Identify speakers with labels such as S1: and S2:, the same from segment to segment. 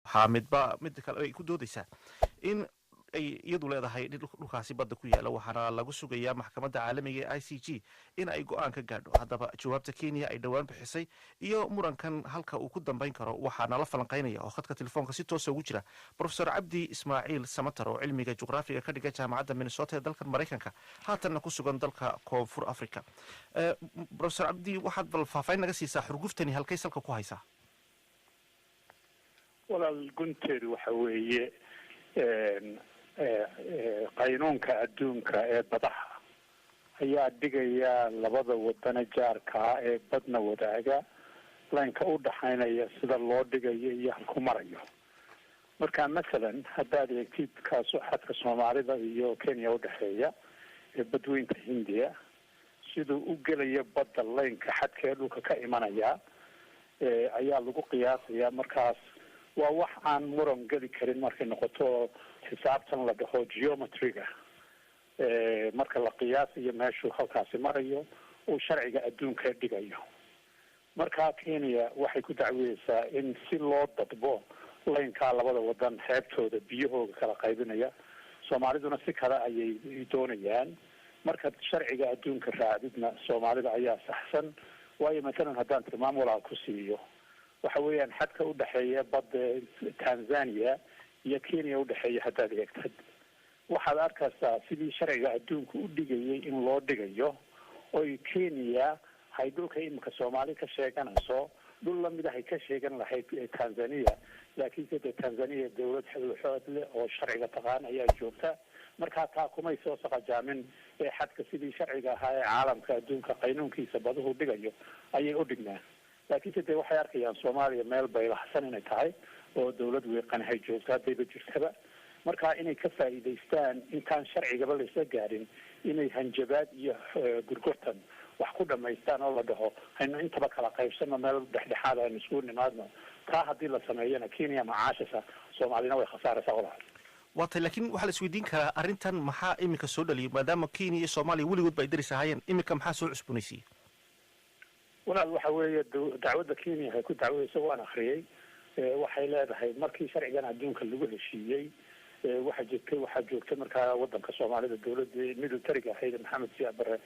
S1: Waxaa midba midda kale ay ku doodaysaa in ay iyadu leedahay dhulkaasi badda ku yaala, waxaana lagu sugayaa maxkamadda caalamiga ee ICJ in ay go-aan ka gaadho. Haddaba, jawaabta Kenya ay dhowaan bixisay iyo murankan halka uu ku dambeyn karo waxaa nala falanqeynaya oo khadka telefoonka si toosa ugu jira Professor Cabdi Ismaaciil Samatar, oo cilmiga juqraafiga ka dhiga Jaamacadda Minnesota ee dalkan Maraykanka, haatanna ku sugan dalka Koonfur Africa. Professor Cabdi, waxaad bal faahfaahin naga siisaa xurguftani halkay salka ku haysaa?
S2: Walaal, gunteedu waxa weeye qaynuunka adduunka ee badaha ayaa dhigaya labada wadane jaarkaa ee badna wadaaga laynka u dhaxaynaya sida loo dhigayo iyo halku marayo. Marka mathalan haddaad eegtid kaas xadka Soomaalida iyo Kenya udhexeeya ee Badweynta Hindiya, siduu u gelayo badda, laynka xadka ee dhulka ka imanaya ayaa lagu qiyaasayaa. Markaas waa wax aan muran geli karin markay noqoto xisaabtan la dhaho geometry-ga, marka la qiyaasayo meeshuu halkaasi marayo uu sharciga adduunka dhigayo. Marka Kenya waxay ku dacweyeysaa in si loo dadbo laynkaa labada wadan xeebtooda biyahooga kala qaybinaya, Soomaaliduna si kale ayay doonayaan. Markaad sharciga adduunka raacdidna, Soomaalida ayaa saxsan, waayo mathalan haddaan tilmaam walaal ku siiyo, waxa weeyaan xadka udhexeeya badda Tanzania iyo Kenya udhexeeya haddaad eegtad, waxaad arkaysaa sidii sharciga adduunka u dhigayay in loo dhigayo, oy Kenya hay dhulka imika Soomaali ka sheeganayso dhul lamid ahay ka sheegan lahayd Tanzania. Laakiinse dee Tanzania dawlad xood leh oo sharciga taqaan ayaa joogta, markaa taa kumay soo saqajaamin ee xadka sidii sharciga ahaa ee caalamka adduunka qaynuunkiisa baduhu dhigayo ayay u dhignaan. Laakiinse dee waxay arkayaan Soomaaliya meel baylahsan inay tahay oo dawlad wiiqanahay joogto haddayba jirtaba. Marka inay ka faa'iidaystaan intaan sharcigaba laisla gaarin, inay hanjabaad iyo gurgurtan wax ku dhamaystaan oo la dhaho haynu intaba kala qaybsano, meel dhexdhexaad aynu isugu nimaadno. Taa haddii la sameeyana, Kenya macaashasa, Soomaalina way khasaaraysaa, walaal.
S1: Waa tay, laakiin waxaa la isweydiin karaa arrintan maxaa iminka soo dhaliyay, maadaama Kenya iyo Soomaaliya weligood ba ay daris ahaayeen? Iminka maxaa soo cusboonaysiiyey?
S2: Walaal, waxa weeye dacwadda Kenya waxay ku dacweysa waan akriyay. Waxay leedahay markii sharcigan adduunka lagu heshiiyey, waxaa jirtay, waxaa joogtay markaa wadanka Soomaalida dawladii militariga ahayd, Maxamed Siyaad Bare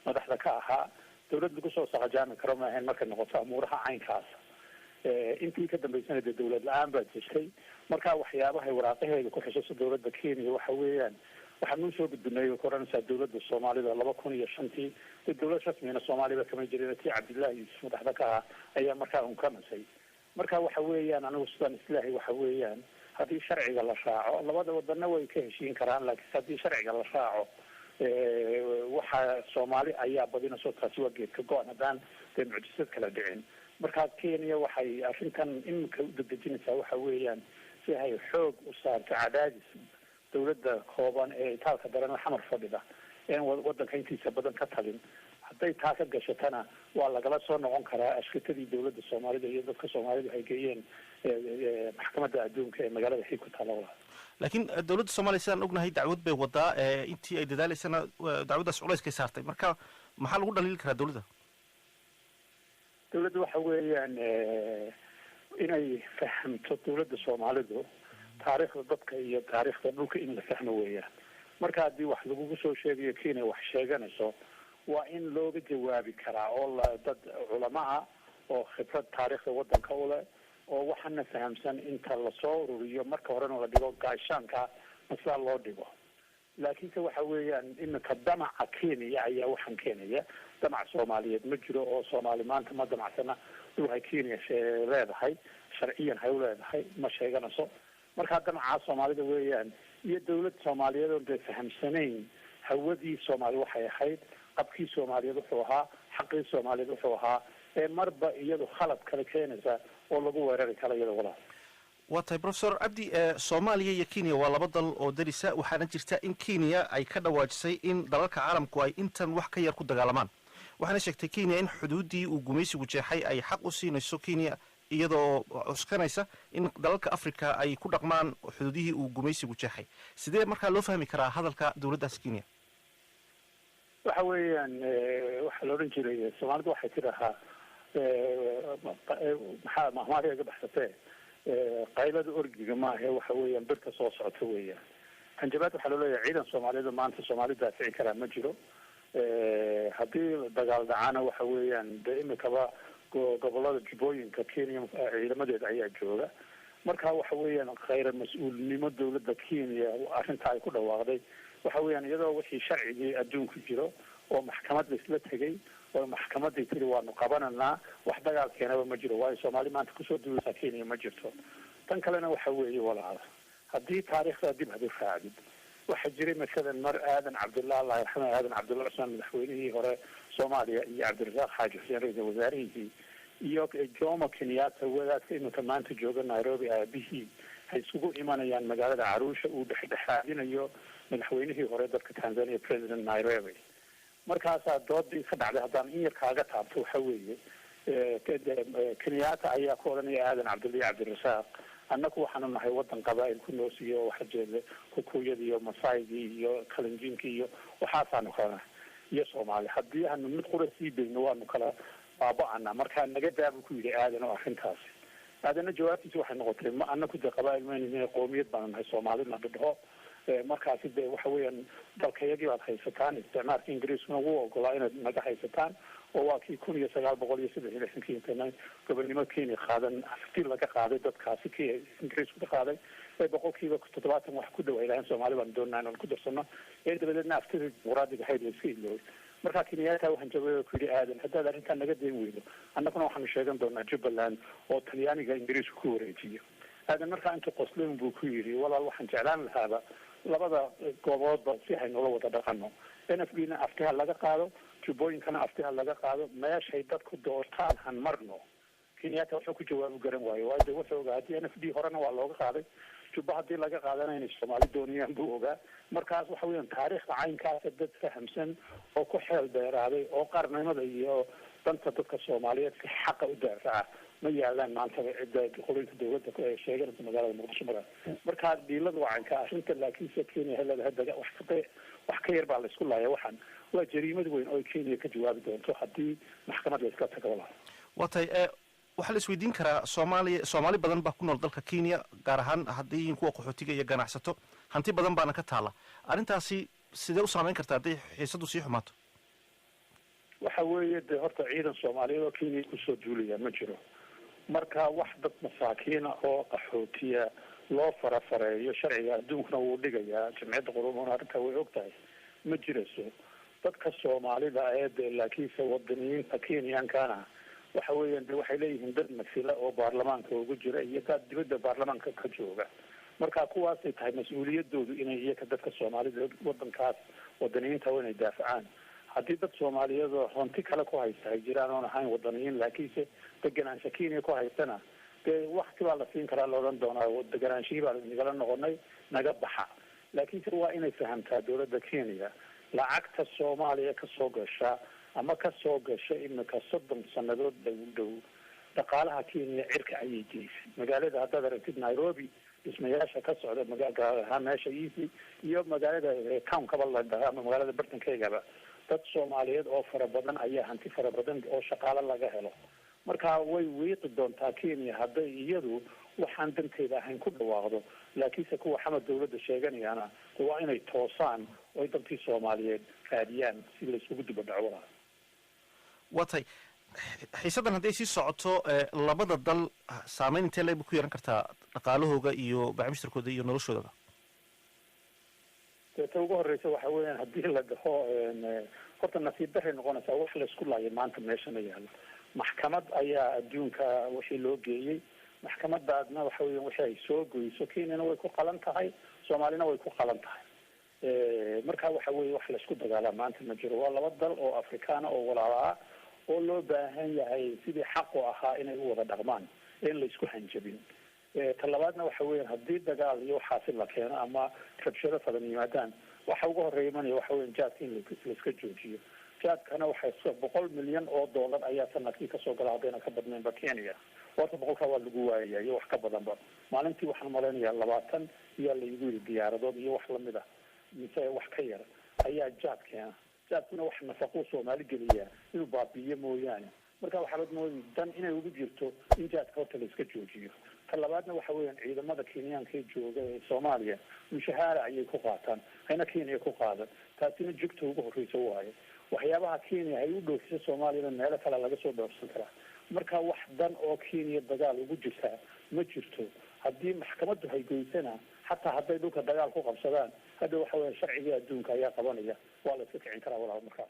S2: madaxda ka ahaa. Dawlad lagu soo saqajaami karo ma ahayn markay noqoto amuuraha caynkaas. Intii ka dambeysana dee dawlad la-aan baa jirtay. Marka waxyaabahay waraaqaheeda ku xusayso dawladda Kenya waxa weeyaan waxaan nuu soo gudbinay ku oranaysaa dawladda Soomaalida 2005-tii. Dee dawlad rasmigana Soomaaliba kama jirin, tii Cabdillahi Yuusuf madaxda ka ahaa ayaa markaa unkamasay. Marka waxa weeyaan, anigu sidaan islaahay, waxa weeyaan haddii sharciga la raaco labada wadanna way ka heshiin karaan, laakiinse haddii sharciga la raaco waxa Soomaali ayaa badinayso. Taasi waa geedka go-an haddaan dee mucjisad kala dhicin. Marka Kenya waxay arrintan iminka u dedejinaysaa waxa weeyaan si ay xoog u saarto cadaadis dawladda kooban ee itaalka daran Xamar fadhida in wadanka intiisa badan ka talin. Hadday taa ka gashatana, waa lagala soo noqon karaa ashkatadii dawladda Soomaalida iyo dadka Soomaalidu ay geeyeen maxkamadda adduunka ee magaalada Xiig ku taala, walaal.
S1: Laakiin dowladda Soomaaliya, sidaan ognahay, dacwad bay wadaa. Intii ay dadaaleysana dacwaddaas culayskay saartay. Marka maxaa lagu dhaliili karaa dawladda?
S2: Dawladda waxa weeyaan inay fahamto dawladda Soomaalidu taariikhda dadka iyo taariikhda dhulka in la fahmo weeyaan. Marka haddii wax lagugu soo sheegayo Kenya wax sheeganayso, waa in looga jawaabi karaa oo la dad culamo ah oo khibrad taariikhda wadanka u leh oo waxaana fahamsan inta lasoo ururiyo, marka horena la dhigo gaashaanka maslaa loo dhigo. Laakiinse waxa weeyaan iminka damaca Kenya ayaa waxaan keenaya. Damac Soomaaliyeed ma jiro, oo Soomaali maanta ma damacsana dhulhay Kenya leedahay, sharciyan hay u leedahay ma sheeganayso. Markaa damacaa Soomaalida weeyaan iyo dawlad Soomaaliyeed oon dee fahamsanayn hawadii Soomaali waxay ahayd, qabkii Soomaaliyeed wuxuu ahaa, xaqii Soomaaliyeed wuxuu ahaa, ee marba iyadu khalad kale keenaysa oo lagu weerari karo iyada, walaal.
S1: Waa tahay, Professor Cabdi. Soomaaliya iyo Kenya waa laba dal oo darisa, waxaana jirta in Kenya ay ka dhawaajisay in dalalka caalamku ay intan wax ka yar ku dagaalamaan. Waxaana sheegtay Kenya in xuduuddii uu gumaysigu jeexay ay xaq u siinayso Kenya, iyadoo cuskanaysa in dalalka Africa ay ku dhaqmaan xuduudihii uu gumaysigu jeexay. Sidee markaa loo fahmi karaa hadalka dowladdaas Kenya?
S2: Waxa weeyaan waxaa la odhan jiray, Soomaalidu waxay tidhahaa, maxaa mahmaadiga ga baxsatee, Qaylada orgiga maahe, waxa weeyaan birta soo socota weeyaan. Hanjabaad waxaa looleeyahay ciidan Soomaaliyeed maanta Soomaali daafici karaa ma jiro. Haddii dagaal dhacana, waxa weeyaan dee imikaba gobolada Jubbooyinka Kenya ciidamadeeda ayaa jooga. Marka waxa weeyaan khayra mas-uulnimo dawladda Kenya arrinta ay ku dhawaaqday waxa weeyaan iyadoo wixii sharcigii adduunku jiro oo maxkamad la isla tegay oo maxkamadii tiri waanu qabananaa, wax dagaal keenaba ma jiro, waayo Soomaali maanta kusoo duuleysaa Kenya ma jirto. Tan kalena waxa weeye, walaala, haddii taariikhdaa dib hadu raacdid, waxaa jiray masalan mar Aadan Cabdullah, Allah yarxama, Aadan Cabdullah Cusmaan, madaxweynihii hore Soomaaliya, iyo Cabdirasaaq Xaaji Xuseen, ra-iisal wasaarihii, iyo Jomo Kenyatta, wadaadka iminka maanta jooga Nairobi aabihii, hay isugu imanayaan magaalada Caruusha, uu dhexdhexaadinayo madaxweynihii hore dalka Tanzania, President Nairobi. Markaasaa doodii ka dhacday, haddaan in yar kaaga taabto, waxa weeye Kenyatta ayaa ku odhanaya Aadan Cabdulla iyo Cabdirasaaq, annaku waxaanu nahay wadan qabaa-il ku noosiyo, waxa jeeda Kukuyada iyo Masaygii iyo Kalenjinkii iyo waxaasaanu kalana iyo Soomaali, haddii aanu mid qura sii dayno waanu kala baaba-ana, markaa naga daabu ku yidhi Aadan. Oo arrintaasi Aadanna jawaabtiisi waxay noqotay, ma anaku dee qabaa-il mayna, qoomiyad baanu nahay Soomaalina dhadhaho. Markaasi dee waxa weeyaan dalkayagii baad haysataan, isticmaalka Ingiriiskuna wuu ogolaa inaad naga haysataan, oo waa kii 1963-kii intayna gobonnimo Kenya qaadan afti laga qaaday dadkaasi kii Ingiriisku ka qaaday ee 70% wax ku dhow ay lahayn Soomaali baanu doonaa inaan ku darsano, ee dabadeedna aftidii dimuqraadiga ahayd la iska iloobay. Markaa Kenyatta waxaan jawaabay ku yidhi Aadan, haddaad arrintaa naga dayn weydo, annaguna waxaanu sheegan doonaa Jubbaland oo Talyaaniga Ingiriisku ku wareejiyo. Aadan markaa intuu qoslin buu ku yidhi, walaal, waxaan jeclaan lahaaba labada gooboodba si haynula wada dhaqano, NFD na aftiha laga qaado, Jubbooyinkana aftiha laga qaado, meeshay dadku doortaan han marno. Kenyatta wuxuu ku jawaabu garan waayo, waayo de wuxuu ogaa haddii NFD horena waa looga qaaday, Jubba haddii laga qaadana inay Soomaali doonayaan buu ogaa. Markaas waxa weeyaan taariikhda caynkaasa dad fahamsan oo ku xeel dheeraaday oo qarnimada iyo danta dadka Soomaaliyeed si xaqa u daafaca ma yaalaan maanta cidda qolinka dawladda sheeganaysa magaalada Muqdisho. Mara markaa dhiilada waa caynka arrinta, laakiinse Kenya helada hadda wax ka yar baa la isku laaya. Waxaan waa jariimad weyn oo Kenya ka jawaabi doonto haddii maxkamad la iskala tago, walaal.
S1: Waa tahay. Waxaa la isweydiin karaa, Soomaaliya, Soomaali badan baa ku nool dalka Kenya, gaar ahaan haddii yihiin kuwa qaxootiga iyo ganacsato, hanti badan baana ka taala. Arrintaasi sidee u saameyn kartaa hadday xiisadu sii xumaato?
S2: Waxa weeye dee horta ciidan Soomaaliyeed oo Kenya kusoo duulaya ma jiro. Marka wax dad masaakiina oo qaxootiya loo farafareeyo, sharciga adduunkuna wuu dhigayaa, Jamciyadda Quruumahuna arrintaa way og tahay, ma jirayso. Dadka Soomaalida ee dee laakiinse wadaniyiinta Kenyankana waxa weeyaan de waxay leeyihiin dad masila oo baarlamaanka ugu jira iyo dad dibadda baarlamaanka ka jooga. Marka kuwaasay tahay mas-uuliyadoodu inay iyaka dadka Soomaalida wadankaas wadaniyiinta waa inay daafacaan. Haddii dad Soomaaliyeed oo hanti kale ku haysta ay jiraan oon ahayn wadaniyiin, laakiinse deganaansha Kenya ku haystana, dee wakti baa la siin karaa, la odhan doonaa deganaanshihii baa nagala noqonay, naga baxa. Laakiinse waa inay fahamtaa dawladda Kenya lacagta Soomaaliya kasoo gasha ama kasoo gasha imika 30 sanadood dhow dhow dhaqaalaha Kenya cirka ayay geysay. Magaalada haddaad aragtid Nairobi, dhismayaasha ka socda gaar ahaan meesha Easy iyo magaalada townkaba la dhaha ama magaalada bartankeygaba, dad Soomaaliyeed oo fara badan ayaa hanti fara badan oo shaqaalo laga helo. Marka way wiiqi doontaa Kenya hadday iyadu waxaan danteeda ahayn ku dhawaaqdo. Laakiinse kuwa xamad dawladda sheeganayaana waa inay toosaan oo ay dantii Soomaaliyeed raadiyaan si la isugu duba dhaco, walaal.
S1: Waa tahay. Xiisaddan hadday sii socoto labada dal, saameyn intee leeg bay ku yeelan kartaa dhaqaalahooga iyo bacmishtarkooda iyo noloshoodaba?
S2: Dee ta ugu horeysa waxa weeyaan haddii la dhaho horta nasiib daray noqonaysaa. Wax la isku laayo maanta meesha ma yaalo. Maxkamad ayaa adduunka wixii loo geeyey, maxkamadaadna waxa weya wixii ay soo goyso Kenyana way ku qalan tahay, Soomaalina way ku qalan tahay. Marka waxa weye wax laisku dagaalaa maanta ma jiro. Waa laba dal oo Afrikaana oo walaala ah oo loo baahan yahay sidii xaqu ahaa inay u wada dhaqmaan, in la isku hanjabin. Ta labaadna waxa weya haddii dagaal iyo waxaasi la keeno ama rabshado badan yimaadaan, waxa ugu horeeya imanaya waxa weya jaadka in laiska joojiyo. Jaadkana waxay 100 milyan oo dollar ayaa sanadkii kasoo gala, haddayna ka badnaynba Kenya. Horta boqolkaa waa lagu waayaya iyo wax ka badanba. Maalintii waxaan malaynayaa 20 iyaa laigu yiri diyaaradood iyo wax lamid ah mise wax ka yar ayaa jaad keena. Jaadkuna wax nafaquu Soomaali geliyaa inuu baabiiyo mooyaane. Marka waxaa loo mooday dan inay ugu jirto in jaadka horta la iska joojiyo. Talabaadna waxa weeyaan ciidamada Kenyaanka ee jooga ee Soomaaliya mushahaara ayay ku qaataan, hayna Kenya ku qaadan. Taasina jugta ugu horreysa waayo. Waxyaabaha Kenya ay u dhoofisa Soomaaliyana meelo kale laga soo dhoofsan karaa. Marka wax dan oo Kenya dagaal ugu jirtaa ma jirto. Haddii maxkamaddu haygoysana, xataa hadday dhulka dagaal ku qabsadaan, hadda waxa weya sharcigii adduunka ayaa qabanaya, waa la iska kicin karaa walaal markaas.